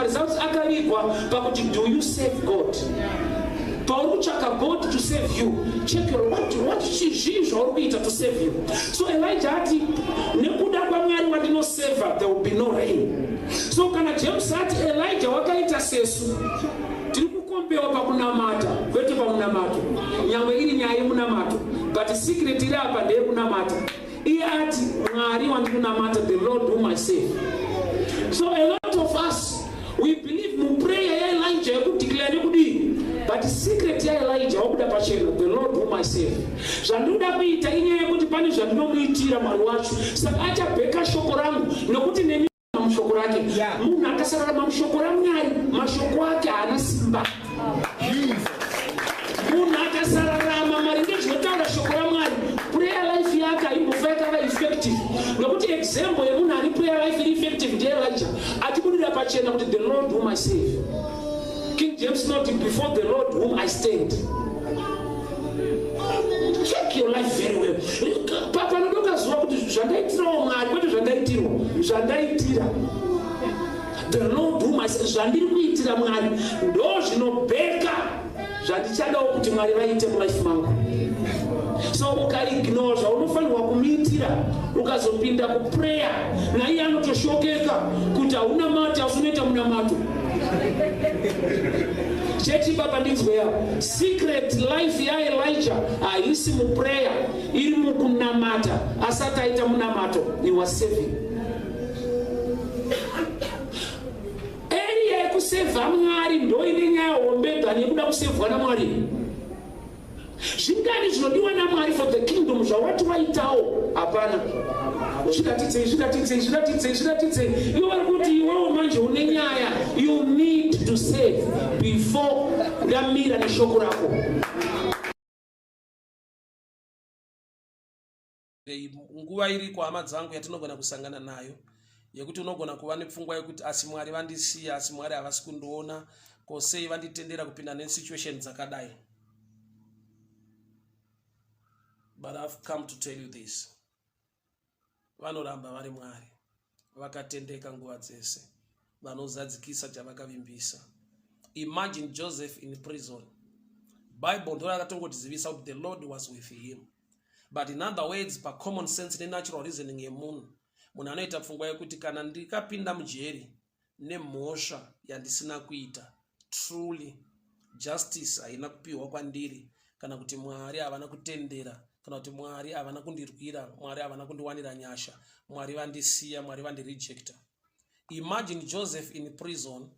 Maresults akavigwa pakuti do you save God? Pauri kutsvaka God to save you, check your what, what zvii zvauri kuita to save you. So Elijah ati nekuda kwaMwari wandinoseva there will be no rain. So kana James ati Elijah wakaita sesu, tiri kukombewa pakunamata kwete pamunamato, nyangwe iri nyaya yemunamato, but secret iri apa ndeyekunamata. Iye ati Mwari wandinonamata, the Lord whom I serve. So a lot of us we believe muprayer yaElijah yekudeclare nekudii, but secret yaElijah wakuda pachena, the Lord whom I serve. Zvandinoda kuita inyaya yekuti pane zvandinomuitira Mwari wacho, saka achabheka shoko rangu nekuti neni mushoko rake. Munhu akasararama mushoko raMwari, mashoko ake haana simba. Munhu akasararama maringe zvinotaura shoko raMwari, prayer life yake haimbofa yakava effective, nokuti example yemunhu ari prayer life iri effective ndiElijah, achibudira pachena kuti the Lord whom I serve. King James not before the Lord whom I stand. Check your life very well. Panodoka zuva kuti zvandaitirawo Mwari kwete zvandaitirwa, zvandaitira the Lord whom I serve, zvandiri kuitira Mwari ndo zvinobheka zvandichadawo kuti Mwari vaite mulife mangu. So ukaignore zvaunofanirwa kumuitira, ukazopinda kuprayer naiye anotoshokeka kuti hauna mati asi unoita munamato. Chechi baba ndinzweya, secret life yaElijah haisi muprayer, iri mukunamata. Asati aita munamato, he was serving. Area yekusevha Mwari ndo ine nyaya hombe than yekuda kusevhwa naMwari. Zvingani zvinodiwa naMwari for the kingdom zvawati waitawo hapana. Zviratidzei, zviratidzei, zviratidzei, zviratidzei. Iwe vari kuti iwewo manje une nyaya. You need to save before ndamira neshoko rako. Nguva iriko hama dzangu yatinogona kusangana nayo yekuti unogona kuva nepfungwa yekuti asi Mwari vandisiya, asi Mwari havasi kundiona, ko sei vanditendera kupinda nesituation dzakadai. But I've come to tell you this, vanoramba vari Mwari vakatendeka nguva dzese, vanozadzikisa chavakavimbisa. Imagine Joseph in prison. Bible ndo rakatongotizivisa kuti the Lord was with him. But in other words, pa common sense ne natural reasoning yemunhu, munhu anoita pfungwa yekuti kana ndikapinda mujeri nemhosva yandisina kuita, truly justice haina kupiwa kwandiri, kana kuti Mwari havana kutendera, kana kuti Mwari havana kundirwira, Mwari havana kundiwanira nyasha, Mwari vandisiya, Mwari vandirejecta. Imagine Joseph in prison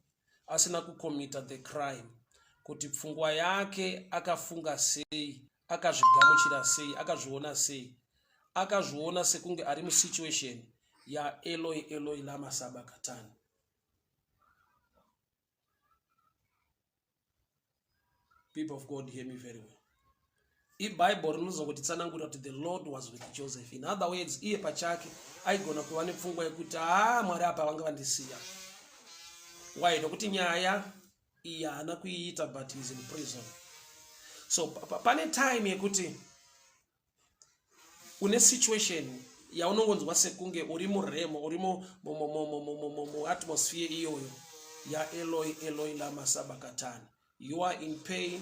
asina kucommita the crime, kuti pfungwa yake akafunga sei, akazvigamuchira sei, akazviona sei. Akazviona sekunge ari musituation yaEloi Eloi lama sabakatani. People of God, hear me very well. IBible rinozongotitsanangurira kuti the Lord was with Joseph. In other words, iye pachake aigona kuva nepfungwa yekuti haa Mwari apa vanga vandisiya. Why? Nokuti nyaya iyi haana kuiita but he is in prison. So pane time yekuti une situation yaunongonzwa sekunge uri muremo, uri muatmosphere iyoyo yaEloi Eloi lama sabakatani. You are in pain,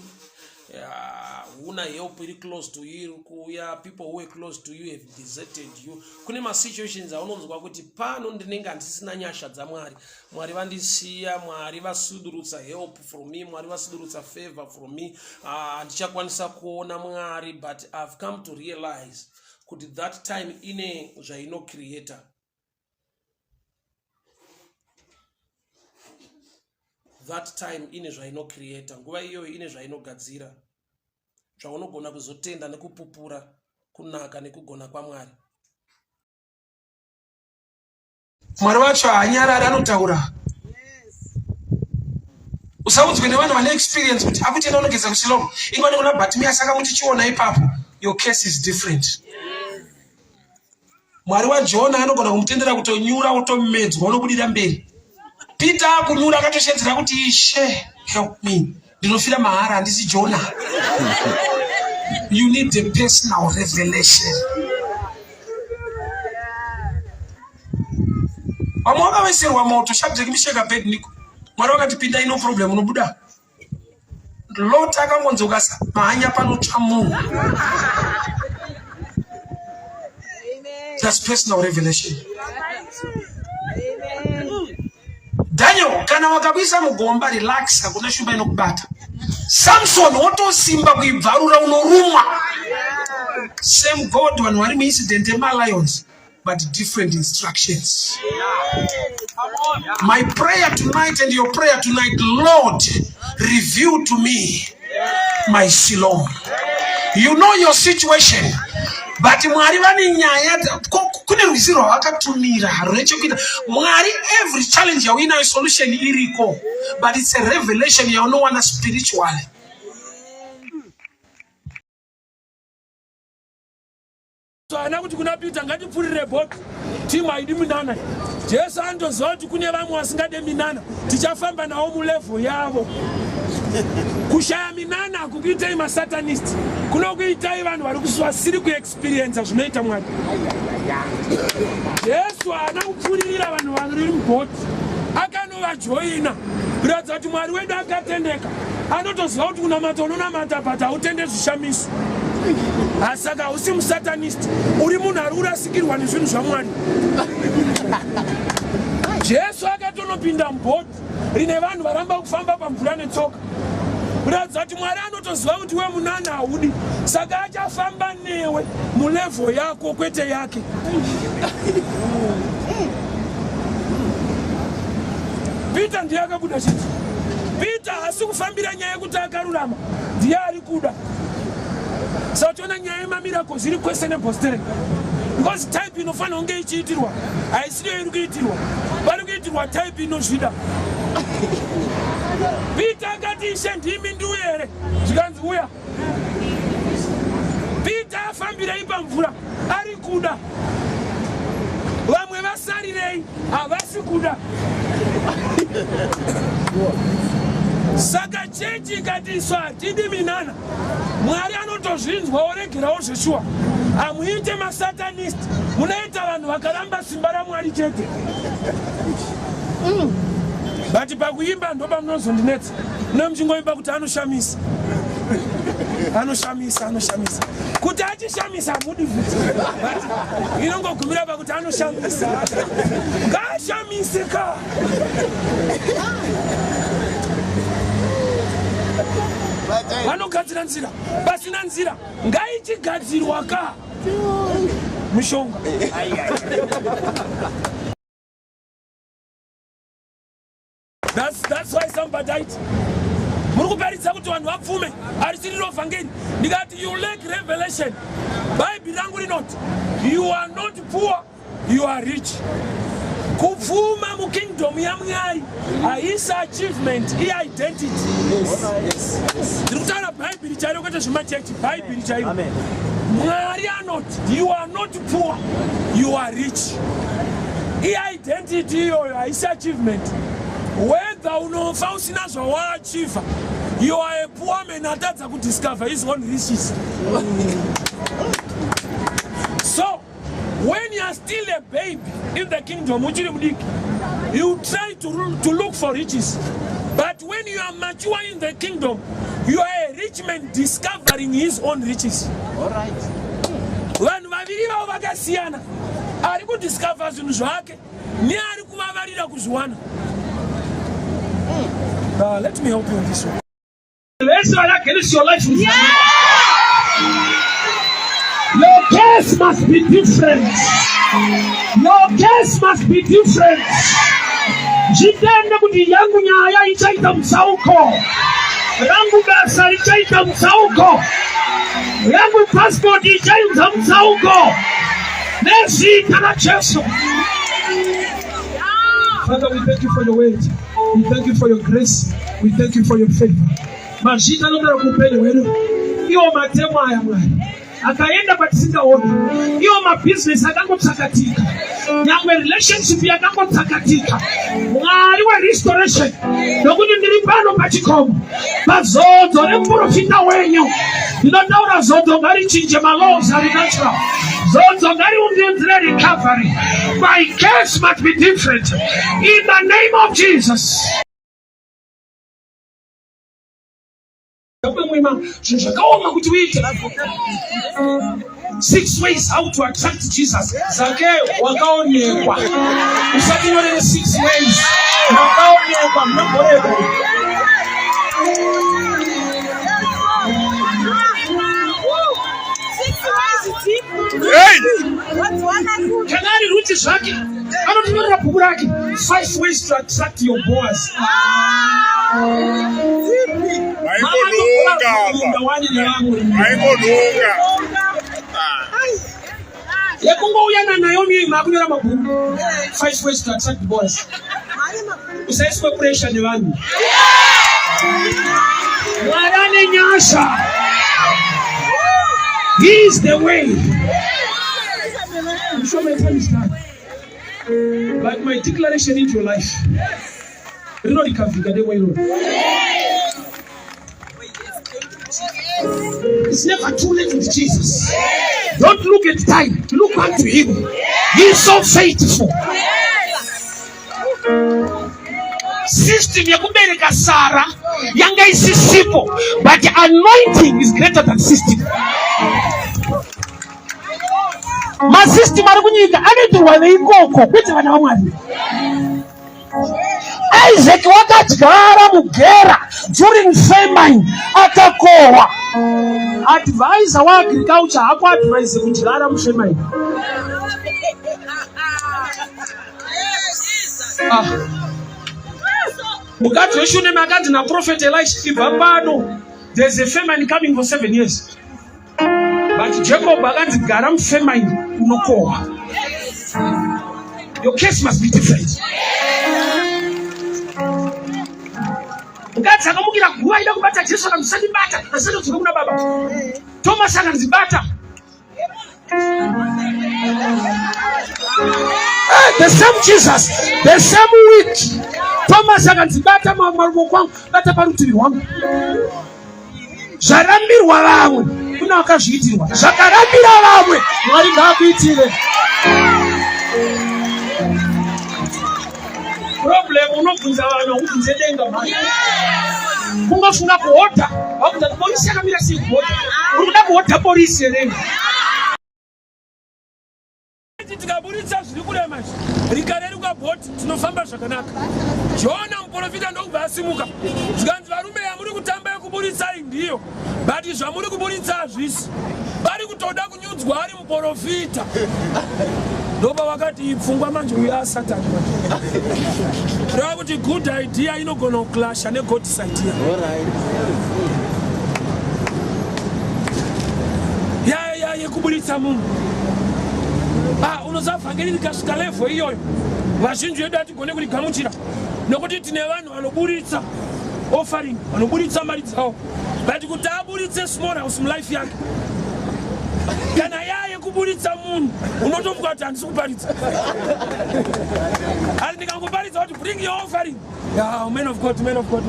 huna help iri close to you iri kuuya, people who were close to you have deserted you. Kune masituations aunonzwa kuti pano ndinenge handisisina nyasha dzaMwari, Mwari vandisiya, Mwari vasudurutsa help from me, Mwari vasudurutsa favor from me, handichakwanisa kuona Mwari. But I've come to realize kuti that time ine zvainocreata. That time ine zvainocreata, nguva iyoyo ine zvainogadzira, zvaunogona kuzotenda nekupupura kunaka nekugona kwaMwari. Mwari wacho haanyarari, anotaura. Usaudzwe nevanhu vane experience kuti akutenda unogeza kuSiloam. Ingwane kuna Bartimaeus akamuti chiona ipapo, your case is different. Mwari waJona anogona kumutendera kutonyura otomedzwa onobudira mberi. Peter akunyura akatoshedzera kuti Ishe help me, ndinofira mahara, handisi Jona. You need a personal revelation. Vamwe vakaveserwa moto, Shadrach, Meshach, Abednego. Mwari vakati pindai no problem unobuda. Lot akangonzi ukasamhanya panotsva munhu. That's personal revelation. Daniel, kana wakakuisa mugomba relax, hakuna shumba inokubata. Samson wotosimba kuibvarura unorumwa. Same God vanhu vari muincident yemalions but different instructions. My prayer tonight and your prayer tonight, Lord, reveal to me my Siloam. You know your situation, but Mwari vane nyaya kune rwizi rwavakatumira rune chekuita. Mwari, every challenge yauinayo solution iriko, but it's a revelation yaunowana spiritually. Haana kuti kuna Peter ngatipfurire bhoti timu haidi minana. Jesu anotoziva kuti kune vamwe vasingade minana, tichafamba navo mulevel yavo. Kushaya minana hakukuitei masatanist, kunokuitai vanhu vari vasiri kuexperiensa zvinoita Mwari. Jesu haana kupfuririra vanhu vari mubhoti, akanovajoina kuratidza kuti Mwari wedu akatendeka. Anotoziva kuti kunamata unonamata but hautende zvishamiso. Saka hausi musatanist, uri munhu ari kurasikirwa nezvinhu zvaMwari. Jesu akatonopinda mubhoti rine vanhu varamba kufamba pamvura netsoka kuratidza kuti Mwari anotoziva kuti we munana haudi, saka achafamba newe mulevho yako kwete yake. Peter ndiye akabuda chete. Peter haasi kufambira nyaya yekuti akarurama, ndiye ari kuda. Saka tiona nyaya yemamiracles iri kwese nebostere because type inofanira kunge ichiitirwa haisiriyo iri kuitirwa, vari kuitirwa type inozvida. Peter akati ishe ndimi ndiuye here? Zvikanzi uya. Peter afambirei pamvura ari kuda, vamwe vasarirei havasi kuda. Saka chechi ikati isu hatidi minana, Mwari anotozvinzwa oregerawo zveshuwa. Hamuite masatanist, munoita vanhu vakaramba simba raMwari chete. But pakuimba ndopamunozondinetsa. Mune muchingoimba kuti anoshamisa anoshamisa anoshamisa kuti achishamisa hamudi futi but inongogumira pakuti anoshamisa ngaashamise ka vanogadzira nzira pasina nzira ngaichigadzirwa ka mishonga That's, that's why somebody died. Muri kuparidza kuti vanhu vapfume arisiriro vhangeri ndikati you lack revelation. Bhaibheri rangu rinoti you are not poor you are rich. Kupfuma mukingdom yaMwari haisi achievement iidentity. Ndiri kutaura bhaibheri chairo kwete zvemachechi, bhaibheri chairo. Mwari anoti you are not poor you are rich. Identity iyoyo haisi achievement. Whether unofa usina zvawaachiva, you are a poor man atadza kudiscover his own riches. So, when you are still a baby in the kingdom, uchiri mudiki, you try to look for riches. But when you are mature in the kingdom, you are a rich man discovering his own riches. All right. Vanhu vaviri vavo vakasiyana. Ari kudiscover zvinhu zvake neari kuvavarira kuzviwana. Let me help you on this one. Vese vari against your life. Yeah. Your case must be different. Your case must be different. Zvitende kuti yangu nyaya ichaita mutsauko. Rangu basa richaita mutsauko. Yangu passport ichaita mutsauko. Nezita raJesu. Father, we thank you for your word. We thank you for your grace. We thank you for your favor. Mazvita anodaro kuupenyu hwedu. Iwo matemo aya Mwari akaenda kwatisingaoni. Iwo mabhizinesi akangotsakatika. Nyangwe relationship yakangotsakatika. Mwari werestoration. Nokuti ndiri pano pachikomo. Pazodzo remuprofita wenyu. Ndinotaura zodzo ngarichinje malaws ari natural. Zodzo ngariundiunzire recovery. My case must be different. In the name of Jesus. zvinorema, zvinhu zvakaoma kuti uite. Six ways how to attract Jesus. Zakeo wakaonekwa. Usatinyorere six ways. Wakaonekwa munogoreko. Kana ari Ruti zvake anotinyorera bhuku rake five ways to attract your boys. Maingodunga apa. Maingodunga. Yekungouya naNaomi makunyora mabhuku five ways to attract boys. Usaiswe pressure nevanhu. Mwari ane nyasha. He is the way. I'm sure my time is done. But my declaration into your life. Rinorikavhika demo iroro. It's never too late with Jesus. Don't look at time. Look unto him. He is so faithful. System yekubereka Sara yanga isisipo, but anointing is greater than system. Masystem ari kunyika anoitirwa veikoko kwete vana vaMwari. Isaac wakadyara mugera during famine akakohwa. Advisor waagriculture hakuadvise kudyara mufamine. Ah. Mukadzi weshunemi akanzi naProphet Elisha, ibva pano, there's a famine coming for seven years. But Jacob akanzi gara mufamine unokohwa. Your case must be different. Mukadzi akamukira guva aida kubata Jesu akanzi usandibata asati odzoka kuna baba. Thomas akanzi bata. Hey, the same Jesus, the same week. Thomas akanzi bata maruoko kwangu, bata parutivi rwangu. Zvarambirwa vamwe, kuna vakazviitirwa. Zvakarambira vamwe, Mwari ngaakuitire. Problem unobvunza vanhu, haubvunze denga mhani. Kungofunga kuhodha, wakuti polisi yakamira sei kuhodha? Uri kuda kuhodha polisi here? Tikaburitsa zviri kurema izvi, rikareruka bhoti, tinofamba zvakanaka. Jona muprofita ndokubva asimuka, zvikanzi varume yamuri kutamba yekuburitsa iyi ndiyo, but zvamuri kuburitsa hazvisi. Vari kutoda kunyudzwa ari muprofita. Ndopa vakati ipfungwa manje uyu asatani manje. Reva kuti good idea inogona kuclasha negod's idea. Ya yekuburitsa munhu. Ah, unoziva vhangeri rikasvika level iyoyo vazhinji vedu hatigone kurigamuchira nokuti tine vanhu vanoburitsa offering, vanoburitsa mari dzavo, but kuti aburitse small house mulife yake kana yaye kuburitsa munhu unotomuka kuti handisi kuparidza, asi ndikangoparidza kuti bring your offering, yeah, man of God, man of God.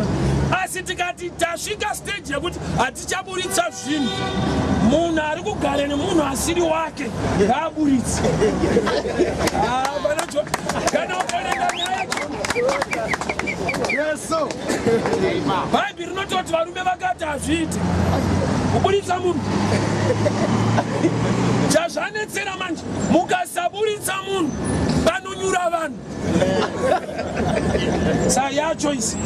Asi tikati tasvika stage yekuti hatichaburitsa zvinhu, munhu ari kugara nemunhu asiri wake ngaaburitse. Ah, kana ukaverenga nyaya Bhaibheri rinototi varume vakati hazviite kuburitsa munhu. Chazvanetsera manje, mukasaburitsa munhu panonyura vanhu. Sa yacho isi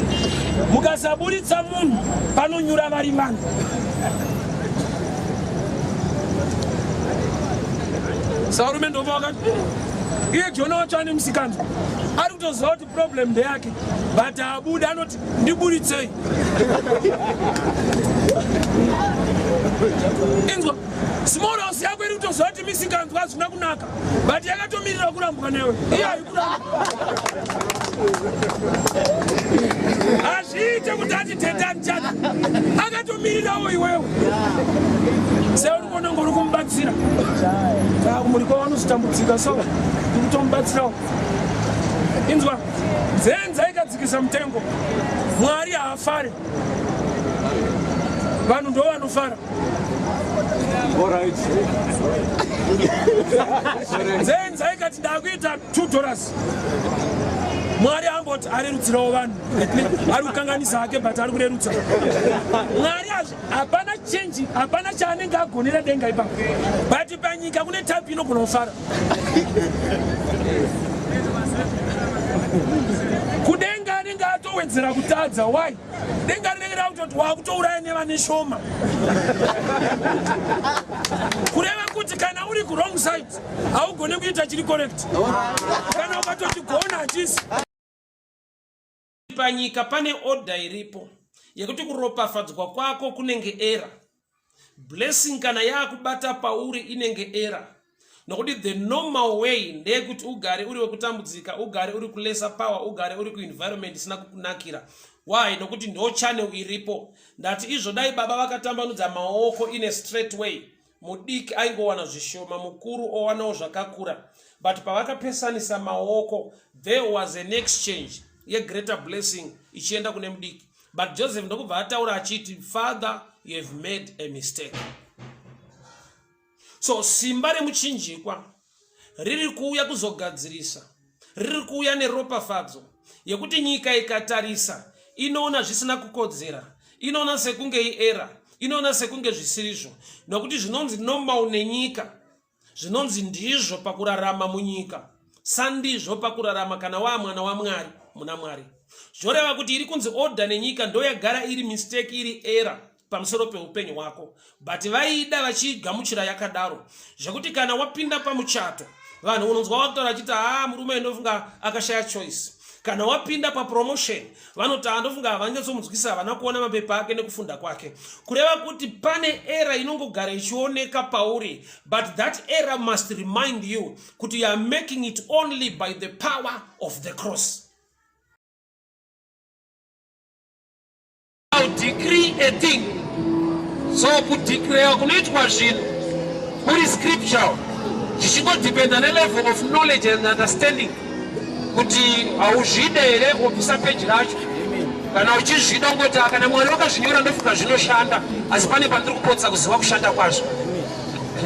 mukasaburitsa munhu panonyura vari vanhu. Sarume ndobva wakati iye Jona wacho ane musikanzwa, ari kutoziva kuti problem ndeyake, but abuda anoti ndiburitsei. Inzwa, small house yako iri kutoziva kuti misikanzwa hazvina kunaka, but yakatomirira kurambwa newe. Iye haikuramba, hazviite kuti ati tete andichada, akatomirirawo iwewe. Seuri kuona ngori kumubatsira kumuri kwavanozotambudzika, so uri kutomubatsirawo. Inzwa, nzenza ikadzikisa mutengo, Mwari haafare, vanhu ndo vanofara. Nzenza ikati ndakuita $2, Mwari. Vamboti arerutsirawo vanhu, ari kukanganisa hake but ari kurerutsa. Mwari hapana change, hapana chaanenge agonera denga ipapo, but panyika kune type inogona kufara. Kudenga anenge atowedzera kutadza. Why? Denga rinenge rakutoti wakutouraya nevane shoma. Kureva kuti kana uri kuwrong side haugone kuita chiri correct, kana ukatochigona hachisi. Panyika pane order iripo yekuti kuropafadzwa kwako kunenge era blessing, kana yaakubata pauri inenge era, nokuti the normal way ndeyekuti ugare uri wekutambudzika, ugare uri kulesa power, ugare uri kuenvironment isina kukunakira. Why? Nokuti ndo channel iripo. Ndati izvo dai baba vakatambanudza maoko in a straight way, mudiki aingowana zvishoma, mukuru owanawo zvakakura, but pavakapesanisa maoko there was an exchange yegreater blessing ichienda kune mudiki. But Joseph ndokubva ataura achiti, "Father, you have made a mistake." So simba remuchinjikwa riri kuuya kuzogadzirisa, riri kuuya neropafadzo yekuti nyika ikatarisa inoona zvisina kukodzera, inoona sekunge iera, inoona sekunge zvisirizvo, nokuti zvinonzi normal nenyika, zvinonzi ndizvo pakurarama munyika, sandizvo pakurarama kana waa mwana waMwari muna Mwari. Zvoreva kuti iri kunzi order nenyika ndo yagara iri mistake, iri error pamusoro peupenyu hwako, but vaida vachigamuchira yakadaro, zvekuti kana wapinda pamuchato vanhu unonzwa vakutaura achiti, "Haa, murume ndofunga akashaya choice." Kana wapinda papromotion vanoti, "Handofunga havanyatsomunzwisa, havana kuona mapepa ake nekufunda kwake." Kureva kuti pane error inongogara ichioneka pauri, but that error must remind you kuti you are making it only by the power of the cross. Decree a thing. So kudeclare kunoitwa zvinhu kuri scriptural, zvichingodependa nelevel of knowledge and understanding, kuti hauzvide here wobvisa peji racho. Kana uchizvida ungoti, "Ah, kana Mwari wakazvinyora ndofunga zvinoshanda, asi pane pandiri kupotsa kuziva kushanda kwazvo,"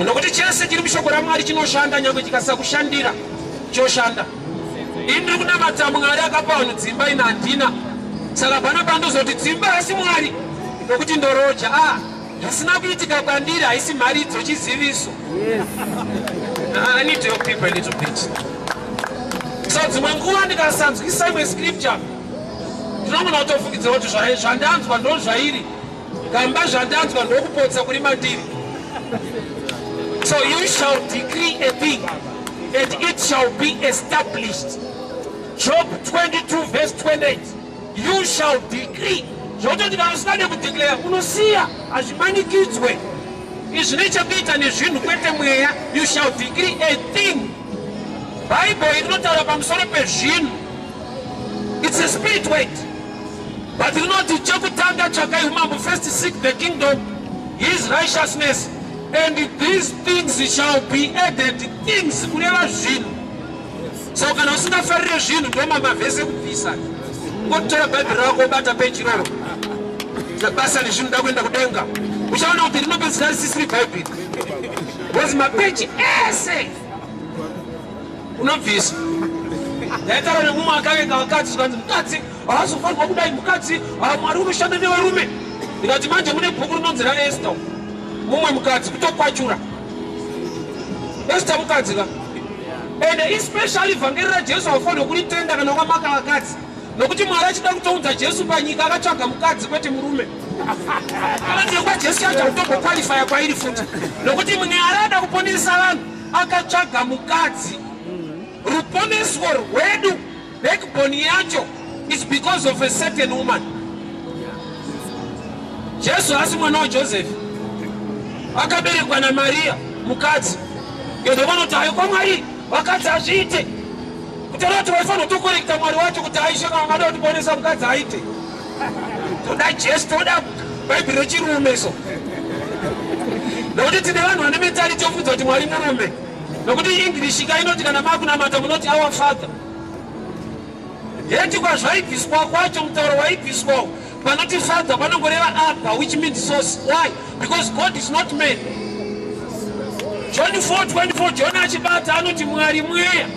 nokuti chese chiri mushoko raMwari chinoshanda, nyange chikasakushandira choshanda. Ini ndiri kunamata Mwari akapa vanhu dzimba, ina handina, saka pana pandozoti dzimba asi Mwari nokuti ndoroja. A zvisina kuitika kwandiri haisi mharidzo, chiziviso. I need to help people a little bit. So dzimwe nguva ndikasanzwisa imwe scripture ndinogona kutofungidzira kuti zvandanzwa ndo zvairi, kamba zvandanzwa ndokupotsa kuri mandiri. So you shall decree a thing and it shall be established. Job 22 verse 28. You shall decree, zvokutoti kana usingade kudeclare unosiya, hazvimanikidzwe. Izvi zvine chekuita nezvinhu kwete mweya. You shall decree a thing. Bible rinotaura pamusoro pezvinhu. It's a spirit word, but rinoti chekutanga tsvakai umambo. First seek the kingdom, his righteousness, and these things shall be added. Things kureva zvinhu. So kana usingafarire zvinhu, ndomamavhesi ekubvisa. Ngotora Bhaibheri rako ubata peji iroro, basa nezvinhu, da kuenda kudenga. Uchaona kuti rinopedzisira risisiri Bhaibheri because mapeji ese unobvisa. Ndaitaura nemumwe akavenga vakadzi, zvikanzi mukadzi haazofanirwa kudai, mukadzi, Mwari unoshanda nevarume. Ndikati manje mune bhuku rinonzi raEsther, mumwe mukadzi kutokwachura. Esther mukadzi ka, and especially vhangeri raJesu haufanirwa kuritenda kana wakamaka vakadzi, nokuti Mwari achida kutounza Jesu panyika akatsvaga mukadzi kwete murume. Kana nekwaJesu yacho hautomboqualifya kwairi futi, nokuti Mwari ada kuponesa vanhu akatsvaga mukadzi. Ruponeswo rwedu, backbone yacho is because of a certain woman. Jesu asi mwana waJoseph, akaberekwa naMariya mukadzi. Vanoti hayo kwaMwari vakadzi hazviite, kutaura kuti vaifanira kutocorrecta Mwari wacho kuti aishe, kana vangada kutiponesa mukadzi aite. Toda Jesu, toda Bhaibheri rechirume. So nokuti tine vanhu vane mentality yokubvunza kuti Mwari murume, nokuti English ka inoti kana makunamata munoti "Our Father". Yeti kwazvaibviswa kwacho, mutauro waibviswawo panoti Father panongoreva Abba, which means source. Why? Because God is not man. John 4:24, John achibata anoti Mwari mweya.